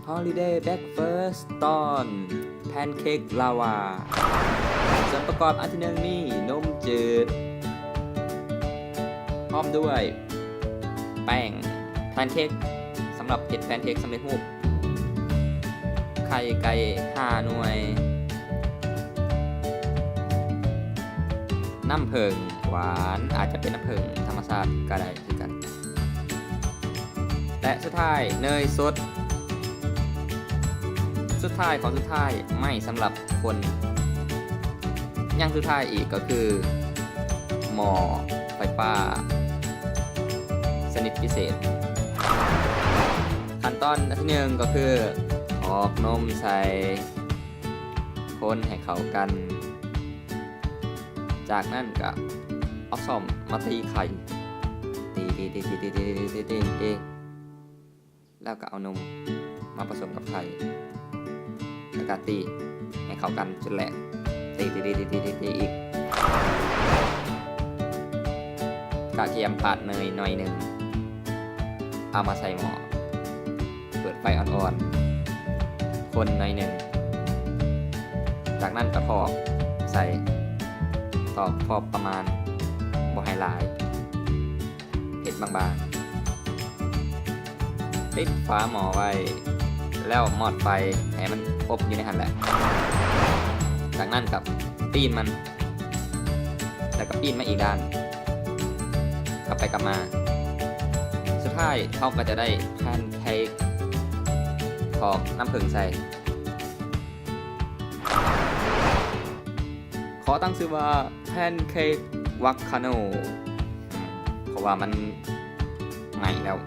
Holiday Breakfast ຕອນແພນເຄ້ກລາວາ. ສ່ວນປະກອບອັນທີໜຶ່ງມີນົມຈືດ ພ້ອມດ້ວຍແປ້ງແພນເຄ້ກ ສຳລັບເຮັດແພນເຄ້ກສຳເລັດຮູບ, ໄຂ່ໄກ່ຫ້າໜ່ວຍ, ນ້ຳເຜິ້ງຫວານ ອາດຈະເປັນນ້ຳເຜິ້ງທຳມະຊາດກໍໄດ້ຄືກັນ ແລະ ສຸດທ້າຍເນີຍສົດ. ສຸດທ້າຍຂອງສຸດທ້າຍ ໄມ້ສຳລັບຄົນ. ຢ່າງສຸດທ້າຍອີກກໍຄືໝໍ້ໄຟຟ້າຊະນິດພິເສດ. ຂັ້ນຕອນອັນທີໜຶ່ງກໍຄືຖອກນົມໃສ່, ຄົນໃຫ້ເຂົ້າກັນ. ຈາກນັ້ນກໍເອົາສ້ອມມາຕີໄຂ່ ຕີໆໆໆໆ ແລ້ວກໍເອົານົມມາປະສົມກັບໄຂ່ ແລ້ວກໍຕີໃຫ້ເຂົ້າກັນຈົນແຫຼກ ຕີໆໆໆໆອີກ. ກະກຽມປາດເນີຍໜ້ອຍໜຶ່ງ ເອົາມາໃສ່ໝໍ້ ເປີດໄຟອ່ອນໆ ຄົນໜ້ອຍໜຶ່ງ. ຈາກນັ້ນກໍຖອກໃສ່ ຖອກພໍປະມານ ບໍ່ໃຫ້ຫຼາຍ ເຮັດບາງໆ ປິດຝາໝໍ້ໄວ້ ແລ້ວມອດໄຟໃຫ້ມັນອົບຢູ່ໃນຫັ້ນແຫຼະ. ຈາກນັ້ນກໍປີ້ນມັນ ແລ້ວກໍປີ້ນມາອີກດ້ານ ກັບໄປກັບມາ. ສຸດທ້າຍເຮົາກໍຈະໄດ້ແພນເຄ້ກຖອກນ້ຳເຜິ້ງໃສ່. ຂໍຕັ້ງຊື່ວ່າແພນເຄ້ກວາກຄາໂນ ເພາະວ່າມັນໃໝ່ແລ້ວ